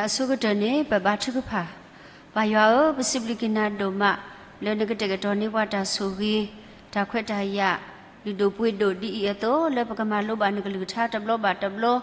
အဆိကတၢၢ်န့ၣ် ပဘါထုကဖၣ်. ပၢ်ယွၤဧၢ, ပစံးဘျုးက့ၤနၤဒိၣ်မး လၢနကတဲာ်ကတီၤန့ၢ်ပှၤတၢ်ဆိၣ်ဂ့ၤ တၢ်ခွဲးတၢ်ယာ် လုၢ်ဒိၣ်ပှ့ၤဒိၣ် ဒ်အံၤအသိး လၢပကမၤလိဘၣ်နကလုၢ်ကထါတဘျီဘၣ်တဘျီ,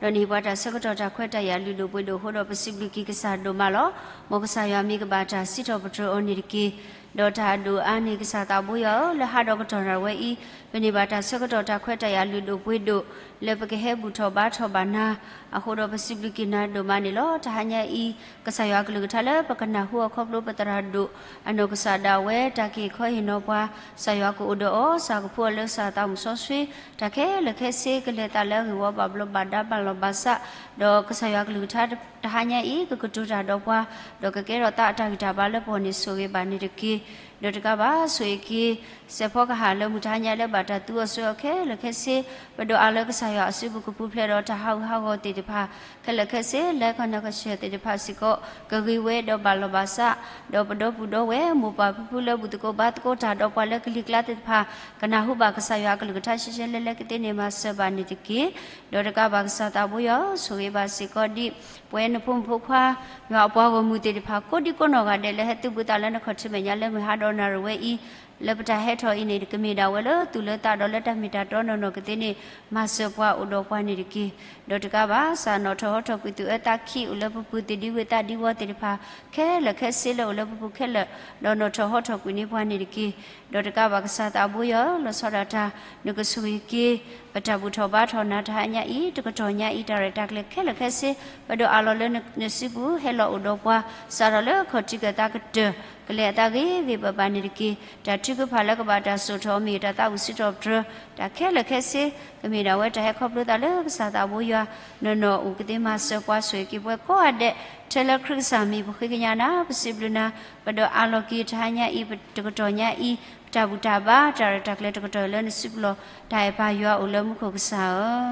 ဒီးနဟ့ၣ်ပှၤတၢ်ဆၢကတီၢ်တၢ်ခွဲးတၢ်ယာ်လုၢ်ဒိၣ်ပှ့ၤဒိၣ်အဃိဒီး ပစံးဘျုးက့ၤကစၢ်ဒိၣ်မးလီၤ. မ်ကစၢ်ယွၤမ့ၢ်ကဘၣ်တၢ်စံးထီၣ်ပတြၢၤအီၤန့ၣ်တက့ၢ်. ဒီးတၢ်အဒိၣ်အါန့ၣ် ကစၢ်သးဘိယွၤဧၢ, လၢဟါဒီးကတီၢ်နၣ်ရံၣ်ဝဲအံၤ ပန့ၢ်ဘၣ်တၢ်ဆၢကတီၢ်တၢ်ခွဲးတၢ်ယာ်လုၢ်ဒိၣ်ပှ့ၤဒိၣ် လၢပကဟဲဘူၣ်ထီၣ်ဘါထီၣ်ဘၣ်နၤ အဃိဒီးပစံးဘျုးက့ၤနၤဒိၣ်မးန့ၣ်လီၤ. တဟါညါအံၤ ကစၢ်ယွၤအကလုၢ်ကထါလၢပကနၢ်ဟူအခီဖျိပသရၣ်ဒိၣ် အနီၢ်ကစၢ်ဒၣ်ဝဲ တၢ်က့ၤခီဟ့ၣ်နီၤပှၤ ကစၢ်ယွၤကအိၣ်ဒီးအီၤ စၢ်ကဖှူအီၤလၢကစၢ်သးမုၣ်စီဆှံ တၢ်ခဲလၢာ်ခဲဆ့ ကလဲၤသးလၢအဂ့ၢ်ဝီဘၣ်ဘျီးဘၣ်ဒါဘၣ်လီၤဘၣ်စး, ဒီးကစၢ်ယွၤအကလုၢ်ကထါတဟါညါအံၤ ကကတိၤတၢ်ဒီးပှၤ, ဒီးကကဲထီၣ်သးအတၢ်ဂံၢ်တၢ်ဘါလၢပဂီၢ်န့ၣ် ဆိၣ်ဂ့ၤဘၣ်န့ၣ်တက့ၢ်. ဒီးတကးဘၣ် ဆိၣ်ဂ့ၤက့ၤ စဲးဖီကဟၣ်လၢမုၢ်တဟါညါလၢဘၣ်တၢ်သူအီၤစွဲအီၤခဲလၢာ်ခဲဆ့, ပဒိးအါလၢကစၢ်ယွၤအစုပူၤကပူၤဖျဲးဒီးတၢ်ဟးဂူာ်ဟးဂီၤသ့ၣ်တဖၣ် ခဲလၢာ်ခဲဆ့ လၢကီၢ်နီၢ်ကီၢ်ဆၢသ့ၣ်တဖၣ်စ့ၢ်ကီး ကဂ့ၤဝဲဒီးဘၣ်လီၤဘၣ်စး, ဒီးပဒီပုၢ်ဒီဝဲၢ် မိၢ်ပၢ်ဖံဖုလၢဘူၣ်သကိးဘါသကိးတၢ်ဒီးပှၤလၢကလံၤကျါသ့ၣ်တဖၣ် ကနၢ်ဟူဘၣ်ကစၢ်ယွၤအကလုၢ်ကထါရှဲရှဲလဲလဲကသ့န့ၣ် မၤစၢၤဘၣ်န့ၣ်တက့ၢ်. ဒီးတကးဘၣ်ကစၢ်သးဘိယွၤဧၢ, ဆိၣ်ဂ့ၤဘၣ်စ့ၢ်ကီးဒ် ပဝဲနဖိမုၣ်ဖိခွါ ယွၤအပှၤဂီၢ်မုၢ်သ့ၣ်တဖၣ် ကိးဒံကိးနီၢ်ဂၤဒဲး လၢဟဲသုးဘူးသးလၢနခီၣ်ထံးမဲာ်ညါလၢမုၢ်ဟါဒီးနၣ်ရံၣ်ဝဲအံၤ, လၢပတၢ်ဟဲထီၣ်အံၤန့ၣ် ကမ့ၢ်ဒၣ်ဝဲလၢသူၣ်လၢသးဒီးလၢတၢ်မ့ၢ်တၢ်တီနီၢ်နီၢ်ကသ့န့ၣ် မၤစၢၤပှၤအိၣ်ဒီးပှၤန့ၣ်တက့ၢ်. ဒီးတကးဘၣ် စၢ်နီၣ်ထီၣ်ဟီထီၣ်ကွံာ်သူၣ်အၢသးခံ အိၣ်လၢပပူၤသ့ၣ်ဒံဝ့ၢ်သးဒံဝီသ့ၣ်တဖၣ် ခဲလၢာ်ခဲဆ့လၢအိၣ်လၢပပူၤခဲလၢာ်, ဒီးနီၣ်ထီၣ်ဟီထီၣ်ကွံာ်န့ၢ်ပှၤန့ၣ်တက့ၢ်. ဒီးတကးဘၣ်ကစၢ်သးဘိယွၤဧၢ, လီၤဆီဒၣ်တၢ် နကဆိၣ်ဂ့ၤက့ၤ ပတၢ်ဘူၣ်ထီၣ်ဘါထီၣ်နၤတဟါညါအံၤ တကတီၢ်ညါအံၤ တၢ်ရဲၣ်တၢ်ကျဲၤခဲလၢာ်ခဲဆ့ ပဒိးအးလီၤလၢနစုပူၤ ဟဲလီၤအိၣ်ဒီးပှၤ စးထီၣ်လၢခီၣ်ထံးကသးကတၢၢ် ကလဲၤအသးဂ့ၤဂ့ၤဘၣ်ဘၣ်န့ၣ်တက့ၢ်. တၢ်ထုကဖၣ်လၢကဘၣ်တၢ်စိာ်ထီၣ်အီၤ မ့ၢ်တၢ်သးဝံၣ်စံးထီၣ်ပတြၢၤ တၢ်ခဲလၢာ်ခဲဆ့ ကမ့ၢ်ဒၣ်ဝဲတၢ်ဟဲခီဖျိသးလၢကစၢ်သးဘိယွၤ နီၢ်နီၢ်အိၣ်ကသ့ မၤစၢၤပှၤ ဆိၣ်ဂ့ၤက့ၤပှၤကိးဂၤဒဲး ထဲလၢခရံာ်ကစၢ်မံၤ ပဃ့ကညးနၤ ပစံးဘျုးနၤ ပဒိးအးလီၤက့ၤတဟါညါအံၤ တကတီၢ်ညါအံၤ ပတၢ်ဘူၣ်တၢ်ဘါ တၢ်ရဲၣ်တၢ်ကျဲၤတကတီၢ်လၢနစုပူၤလီၤ. တၢ်အဲၣ်ပၢ်ယွၤအိၣ်လၢမူခိၣ်ကစၢ်ဧၢ,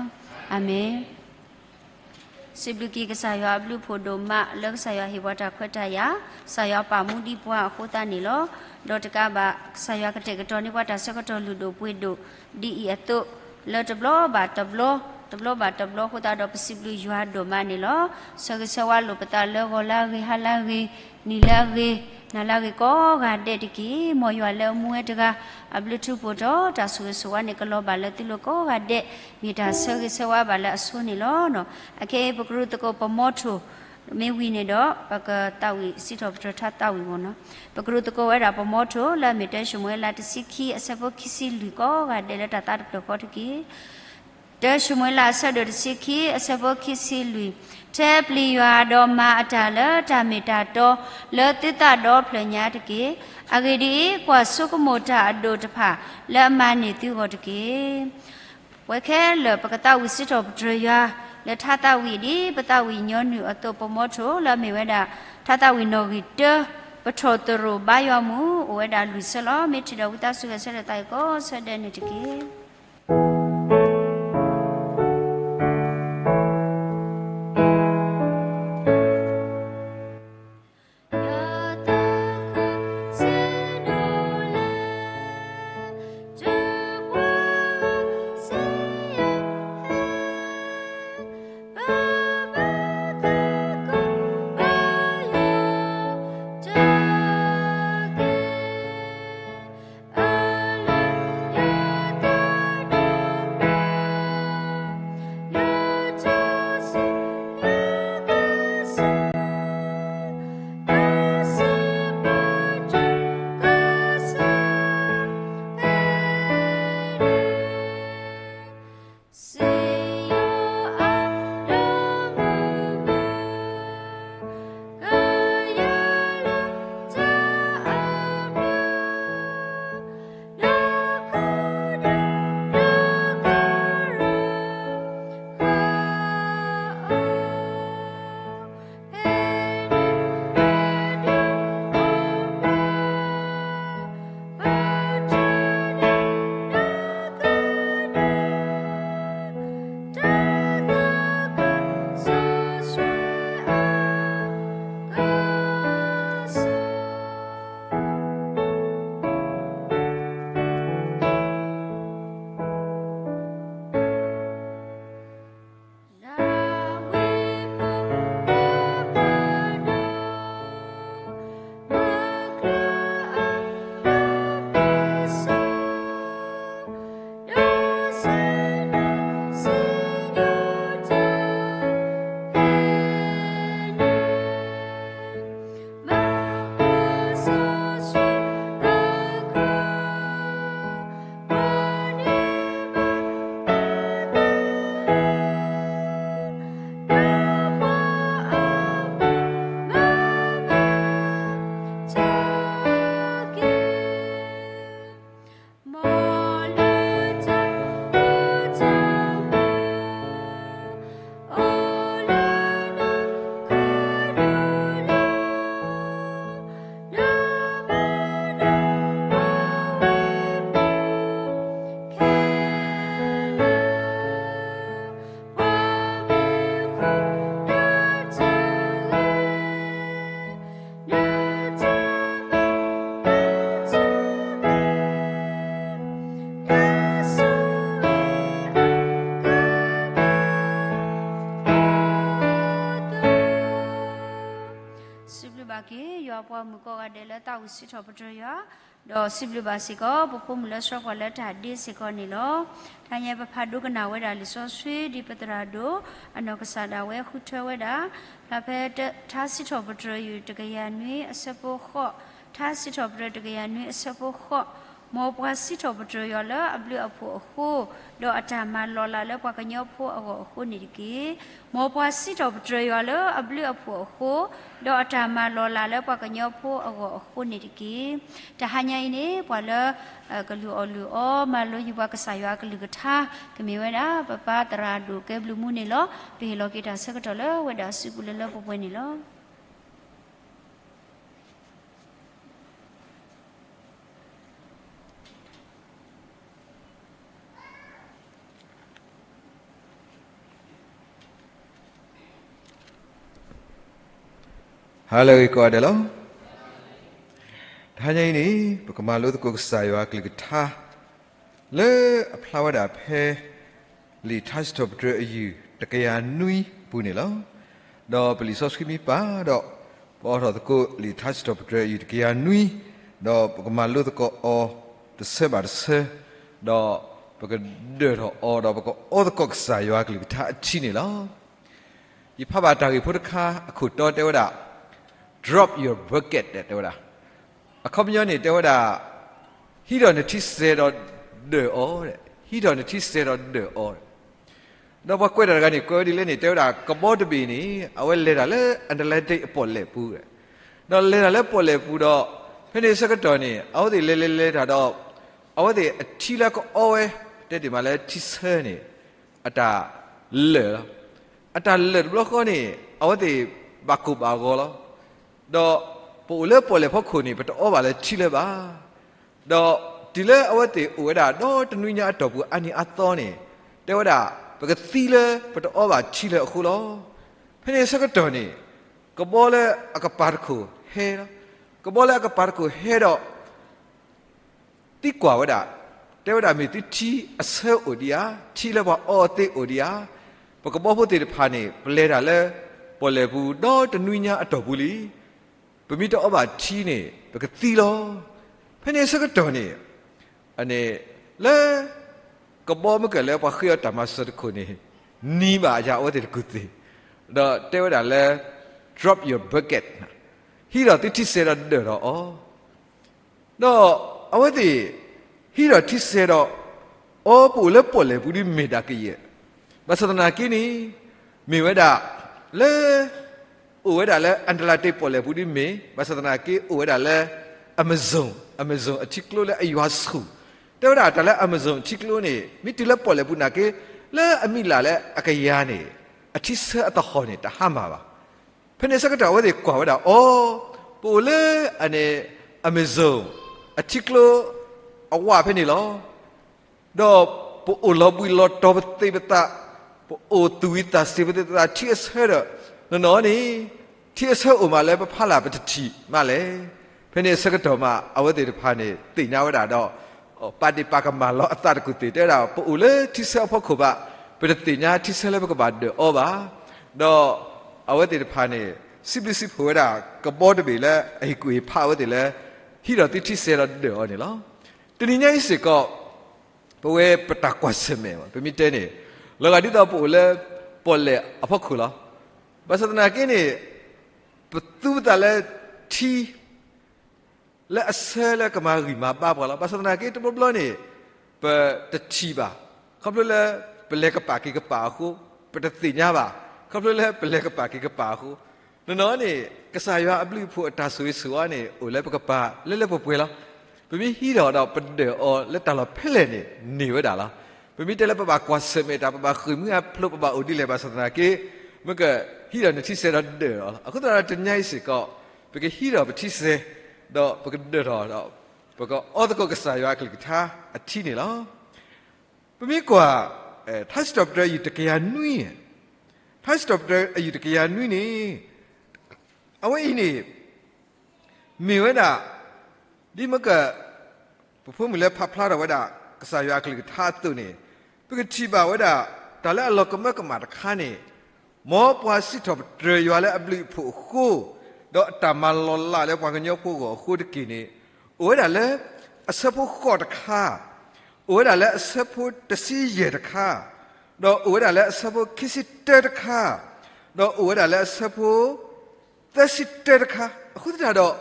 အၤမ့ၣ်. စံးဘျုးက့ၤကစၢ်ယွၤအဘျုးအဖှိၣ်ဒိၣ်မး လၢကစၢ်ယွၤဟ့ၣ်ပှၤတၢ်ခွဲးတၢ်ယာ်, ကစၢ်ယွၤပာ်မူဒံးပှၤအဃိသတးန့ၣ်လီၤ. ဒီးတကးဘၣ် ကစၢ်ယွၤကတဲာ်ကတီၤန့ၢ်ပှၤတၢ်ဆၢကတီၢ်လုၢ်ဒိၣ်ပှ့ၤဒိၣ် ဒ်အံၤအသိး လၢတဘျီဘၣ်တဘျီ, တဘျီဘၣ်တဘျီအဃိသတးဒီး ပစံးဘျုးယွၤဒိၣ်မးန့ၣ်လီၤ. ဆၢဂ့ၤဆၢဝါလိာ်ပသးလၢဂီၤလၢအဂ့ၤ, ဟါလၢအဂ့ၤ, နံၤလၢအဂ့ၤ, နၤလၢအဂ့ၤကိးဂၤဒဲးတက့ၢ်. မ်ယွၤလၢအမူဝဲတဂၤ အဘျုးထူးဖှိၣ်ထီၣ် တၢ်ဆိၣ်ဂ့ၤဆိၣ်ဝါန့ၣ် ကလီၤဘၣ်လၢသုလိၤကိးဂၤဒဲး, မ့ၢ်တၢ်ဆၢဂ့ၤဆၢဝါဘၣ်လၢအဆိန့ၣ်လီၤ. အခဲအံၤ ပကရူၢ်သကိးပမီထိၣ် မ့ၢ်ဝံၤန့ၣ်ဒီး ပကသးဝံၣ်စံးထီၣ်ပတြၢၤထါသးဝံၣ်မ့ၢ်နီၤ. ပကရူၢ်သကိးဝဲဒၣ်ပမီထိၣ် လၢအမ့ၢ်တၢၡမူၤအ့လးတဆံခံ အဆၢဖိခံဆံလွံၢ်ကိးဂၤဒဲးလၢတၢ်သးတဖျၢၣ်ဃီတက့ၢ်. တၢၡမူၤအ့လးအဆၢဒိၣ်တဆံခံ အဆၢဖိခံဆံလွံၢ်, ထဲပျံၤယွၤဒီးမၤအတၢ်လၢတၢ်မ့ၢ်တၢ်တီ လၢသုသးဒီဖျၢၣ်ညါတက့ၢ်. အဂ့ၢ်ဒ်အံၤ, ကွၢ်ဆိကမိၣ်တၢ်အဒိၣ်တဖၣ် လၢအမၤန့ၢ်သုဂီၢ်တက့ၢ်. ပဝဲခဲလၢာ် ပကသးဝံၣ်စံးထီၣ်ပတြၢၤယွၤ လၢထါသးဝံၣ်ဒ်ပသးဝံၣ်ညီနုၢ်အသိး ပမီထိၣ်လၢအမ့ၢ်ဝဲဒၣ် ထါသးဝံၣ်နီၣ်ဂံၢ်တၢ ပထီၣ်သရိာ်ဘါယွၤမုၢ် အိၣ်ဝဲဒၣ်လွံၢ်ဆၢလီၤ. မ့ၢ်ထံၣ်ဒီးဝံသးစူၤဂဲၤဆၢထၢၣ်သးအံၤကိးဆၢဒဲးန့ၣ်တက့ၢ်. ဘၣ်က့ၤ ယွၤပှၤမုၣ်ကိးဂၤဒဲးလၢသးဝံၣ်စံးထီၣ်ပတြၢၤယွၤ, ဒီးစံးဘျုးဘၣ်စ့ၢ်ကီး ပဖိမုၣ်လၢဆှၢပှၤလၢတၢ်ဒ့စ့ၢ်ကီးန့ၣ်လီၤ. တဟါညါပဖးဒိကနၣ်ဝဲဒၣ်လံာ်စီဆှံ ဒ်ပသရၣ်ဒိၣ် အနီၢ်ကစၢ်ဒၣ်ဝဲဃုထၢဝဲဒၣ်, ဖဲ ထါစံးထီၣ်ပတြၢၤယုၢ်တကယၤနွံအဆၢဖိဃိး, ထါစံးထီၣ်ပတြၢၤတကယၤနွံအဆၢဖိဃိး, မ်ပှၤစံးထီၣ်ပတြၢၤယွၤလၢအဘျုးအဖှိၣ်အဃိ, ဒီးအတၢ်မၤလီၤလးလၢပှၤကညီဖိအဂီၢ်အဃိန့ၣ်တက့ၢ်. မ်ပှၤစံးထီၣ်ပတြၢၤယွၤလၢအဘျုးအဖှိၣ်အဃိ, ဒီးအတၢ်မၤလီၤလးလၢပှၤကညီဖိအဂီၢ်အဃိန့ၣ်တက့ၢ်. တဟါညါအံၤန့ၣ် ပှၤလၢ ကလုၢ်အီၣ်လုၢ်အီ မၤလိယုၢ်ပှၤကစၢ်ယွၤအကလုၢ်ကထါ ကမ့ၢ်ဝဲဒၣ် ပပၢ်သရၣ်ဒိၣ်ကဲဘျုးမူန့ၣ်လီၤ. ပဟ့ၣ်လီၤက့ၤတၢ်ဆၢကတီၢ်လၢဝဲဒၣ်စုပူၤလၢလၢပှဲၤပှဲၤန့ၣ်လီၤ. ဟါလၢအဂ့ၤကိးဂၤဒဲးလီၤ. တဟါညါအံၤန့ၣ် ပကမၤလိသကိးကစၢ်ယွၤအကလုၢ်ကထါ လၢအဖျါဝဲဒၣ်ဖဲ လံာ်ထါစံးထီၣ်ပတြၢၤအယုၢ်တကယၤနွံအပူၤန့ၣ်လီၤ. ဒီးပလံာ်စီဆှံမ့ၢ်ပာ်ဒီး ပအိးထီၣ်သကိးလံာ်ထါစံးထီၣ်ပတြၢၤအယုၢ်တကယၤနွံ, ဒီးပကမၤလိသကိးအီၤ တဆၢဘၣ်တဆၢ, ဒီးပကဒၢၣ်ထီၣ်အီၤ ဒီးပကအိးသကိးကစၢ်ယွၤအကလုၢ်ကထါအထံန့ၣ်လီၤ. ယဖးဘၣ်တၢ်ဂ့ၢ်ဖိတခါအခိၣ်တီတဲဝဲဒၣ် drop your bucket တဲဝဲဒၣ်, အခီပညီန့ၣ်တဲဝဲဒၣ် ဟံးထီၣ်နထံစဲးဒီးဒၢၣ်အီၤ, ဟံးထီၣ်နထံစဲးဒီးဒၢၣ်အီၤ. ဒီးပှၤကွဲးတၢ်တဂၤန့ၣ် ကွဲးဝဲဒ်လဲၣ်န့ၣ် တဲဝဲဒၣ်ကဘီတဘ့ၣ်န့ၣ် အဝဲလဲၤတၢ်လၢ Atlantic အပီၣ်လဲၣ်ပူၤ, ဒီးလဲၤတၢ်လၢပီၣ်လဲၣ်ပူၤဒီး ဖဲန့ၣ်ဆၢကတီၢ်န့ၣ် အဝဲသ့ၣ်လဲၤလဲၤလဲၤတၢ်ဒီး အဝဲသ့ၣ်အထံလၢကအီဝဲ တဲတ့ၢ်မးလၢထံဆၢန့ၣ် အတၢ်လၢာ်လီၤ. အတၢ်လၢာ်တဘျီဃီန့ၣ် အဝဲသ့ၣ်ဘၣ်ကိၢ်ဘၣ်ဂီၤလီၤ. ဒီးပအိၣ်လၢပီၣ်လဲၣ်ဖီခိၣ်န့ၣ် ပတအီဘၣ်လၢထံလၢၤဘၣ်. ဒီးတုၤလၢအဝဲသ့ၣ်အိၣ်ဝဲဒၣ်ဒီတနွံညါအတီၢ်ပူၤအါနံၤအါသီန့ၣ် တဲဝဲဒၣ် ပကသံလၢပတအီဘၣ်ထံလၢၤအဃိလီၤ. ဖဲန့ၣ်ဆၢကတီၢ်န့ၣ် ကဘီလၢအကပၤတခိၣ်ဟဲလီၤ. ကဘီလၢအကပၤတခိၣ်ဟဲဒီး သံကွၢ်ဝဲဒၣ်, တဲဝဲဒၣ်မ့ၢ်သုထံအဆၢအိၣ်ဒံးဧါ, ထံလၢပှၤအီအီၤသ့အိၣ်ဒံးဧါ, ပကဘီဖိသ့ၣ်တဖၣ်န့ၣ် ပလဲၤတၢ်လၢပီၣ်လဲၣ်ပူၤဒီတနွံညါအတီၢ်ပူၤလံ, ပမ့ၢ်တအီဘၣ်ထံန့ၣ် ပကသံလီၤ. ဖဲန့ၣ်ဆၢကတီၢ်န့ၣ် လၢ ကဘီမ့ၢ်ကလၢပှၤဃ့အီၤတၢ်မၤစၢၤတခိၣ်န့ၣ် နံၤဘၣ်ယၤအဝဲသ့ၣ်တကူၣ်သ့ၣ်, ဒီးတဲဝဲဒၣ်လၢ drop your bucket, ဟံးထီၣ်သုထံစဲးဒီးဒၢၣ်ထီၣ်အီၤ. ဒီးအဝဲသ့ၣ် ဟံးထီၣ်ထံစဲးဒီး အီပအိၣ်လၢပီၣ်လဲၣ်ပူၤဒ်မ့ၢ်ဒၣ်ကယဲၢ်, ဘၣ်ဆၣ်သနာ်က့န့ၣ် မ့ၢ်ဝဲဒၣ် လၢ အိၣ်ဝဲဒၣ်လၢ Atlantic ပီၣ်လဲၣ်ပူၤဒ်မ့ၢ် ဘၣ်ဆၣ်သနာ်က့အိၣ်ဝဲဒၣ်လၢ Amazon, Amazon အထံကျိလၢအယွၤဆူၣ်, တဲဝဲဒၣ်တၢ်လၢ Amazon အထံကျိန့ၣ် မ့ၢ်တုၤလၢပီၣ်လဲၣ်ပူၤနာ်က့ လၢအမံၤလၢ်လၢအကယၤန့ၣ် အထံဆၢအသဟီၣ်န့ၣ် တဟါမၢ်ဘၣ်. ဖဲန့ၣ်ဆၢကတီၢ်အဝဲသ့ၣ်ကွၢ်ဝဲဒၣ်အီၤ, ပအိၣ်လၢ Amazon အထံကျိ အဝၣ်ဖဲန့ၣ်လီၤ. ဒီးပအိၣ်လီၤဘှံးလီၤတီၤပသ့ၣ်ပသး, ပအိၣ်သူၣ်ဝံၤသးစ့ၤပသ့ၣ်ပသး ထံအဆၢဒီး နီၢ်နီၢ်န့ၣ် ထံအဆၢအိၣ်မးလၢပဖီလာ်ပတထံၣ်မးလဲၣ်. ဖဲန့ၣ်အဆၢကတီၢ်မး အဝဲသ့ၣ်တဖၣ်န့ၣ် သ့ၣ်ညါဝဲဒၣ်ဒီး ပာ်ဒ့ၣ်ပာ်ကမၣ်လီၤအသးတကူၣ်သ့ၣ် တဲဝဲဒၣ် ပအိၣ်လၢထံဆၢအဖီခိၣ်ဘၣ်, ပတသ့ၣ်ညါထံဆၢလၢပကဘၣ်ဒၢၣ်အီၤဘၣ်. ဒီးအဝဲသ့ၣ်တဖၣ်န့ၣ် စံးဘျုးစံးဖှိၣ်ဝဲဒၣ် ကဘီတဘ့ၣ်လၢအဟ့ၣ်ကူၣ်ဟ့ၣ်ဖးအဝဲသ့ၣ်လၢ ဟံးထီၣ်သုထံစဲးဒီးဒၢၣ်အီၤန့ၣ်လီၤ. တနံၤညါအံၤစ့ၢ်ကီး ပဝဲပတၢ်ကွၢ်ဆၢၣ်မဲာ် ပမ့ၢ်တဲန့ၣ် လီၤဂာ်ဒ်သိးပအိၣ်လၢပီၣ်လဲၣ်အဖီခိၣ်လီၤ. ဘၣ်ဆၣ်သနာ်က့န့ၣ် ပသူပသးလၢထံ လၢအဆၢလၢကမၤဂံၢ်မၤဘါပှၤလီၤ. ဘၣ်ဆၣ်သနာ်က့တဘျီဘျီန့ၣ် ပတထံၣ်ဘၣ်, ခီဖျိလၢပလဲၤကပာ်က့ၤကပာ်အဃိ ပတသ့ၣ်ညါဘၣ်, ခီဖျိလၢပလဲၤကပာ်က့ၤကပာ်အဃိ နီၢ်နီၢ်န့ၣ် ကစၢ်ယွၤအဘျုးအဖှိၣ်အတၢ်ဆိၣ်ဂ့ၤဆိၣ်ဝါန့ၣ် အိၣ်လၢပကပၤလၢလၢပှဲၤပှဲၤလီၤ. ပမ့ၢ်ဟံးထီၣ်ဒီးပဒၢၣ်အီၤလၢတၢ်လီၢ်ဖဲလဲၣ်န့ၣ် န့ၢ်ဝဲဒၣ်လီၤ. ပမ့ၢ်တဲလၢပဘၣ်ကွၢ်ဆၢၣ်မဲာ်တၢ် ပဘၣ်ဃ့ၢ်မှံဟးဖျိး ပဘၣ်အိၣ်ဒ်လဲၣ် ဘၣ်ဆၣ်သနာ်က့ မ့ၢ်ကဟံးထီၣ်နထံဆဲးဒီးဒၢၣ်အီၤလီၤ. အဃိသတးဒီးတနံၤညါအံၤစ့ၢ်ကီး ပကဟံးထီၣ်ပထံဆဲး ဒီးပကဒၢၣ်ထီၣ်ဒီး ပကအီသကိးကစၢ်ယွၤအကလုၢ်ကထါအထံန့ၣ်လီၤ. ပမ့ၢ်ကွၢ် ထါစံးထီၣ်ပတြၢၤအယုၢ်တကယၤနွံ, ထါစံးထီၣ်ပတြၢၤအယုၢ်တကယၤနွံန့ၣ် အဝဲအံၤန့ၣ် မ့ၢ်ဝဲဒၣ် ဒ်မ့ၢ်က ပဖိမုၣ်လၢဖးဖျါထီၣ်ဝဲဒၣ် ကစၢ်ယွၤအကလုၢ်ကထါအသိးန့ၣ် ပကထံၣ်ဘၣ်ဝဲဒၣ် တၢ်လၢအလီၤကမၢကမၣ်တခါန့ၣ် မ်ပှၤစံးထီၣ်ပတြၢၤယွၤလၢအဘျုးအဖှိၣ်အဃိ ဒီးအတၢ်မၤလီၤလးလၢပှၤကညီဖိအဂီၢ်အဃိတက့ၢ်န့ၣ်, အိၣ်ဝဲဒၣ်လၢ အဆၢဖိဃိးတခါ, အိၣ်ဝဲဒၣ်လၢအဆၢဖိတဆံယဲၢ်တခါ, ဒီးအိၣ်ဝဲဒၣ်လၢအဆၢဖိခံဆံတၢတခါ, ဒီးအိၣ်ဝဲဒၣ်လၢအဆၢဖိ သၢဆံတၢတခါ, အဃိသတးဒီး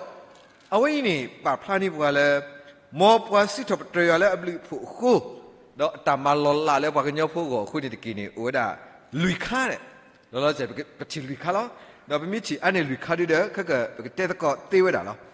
အဝဲအံၤန့ၣ် ပာ်ဖျါန့ၢ်ပှၤလၢ မ်ပှၤစံးထီၣ်ပတြၢၤယွၤလၢအဘျုးအဖှိၣ်အဃိ, ဒီးအတၢ်မၤလီၤလးလၢပှၤကညီဖိအဂီၢ်အဃိန့ၣ်တက့ၢ်န့ၣ် အိၣ်ဝဲဒၣ် လွံၢ်ခါန့ၣ်, လီၤလီၤဆဲး ပထံၣ်လွံၢ်ခါလီၤ. ဒီးပမ့ၢ်ထံၣ်အါန့ၢ်လွံၢ်ခါဒုဒီး ခဲကပကတဲသကိးသ့ဝဲဒၣ်လီၤ.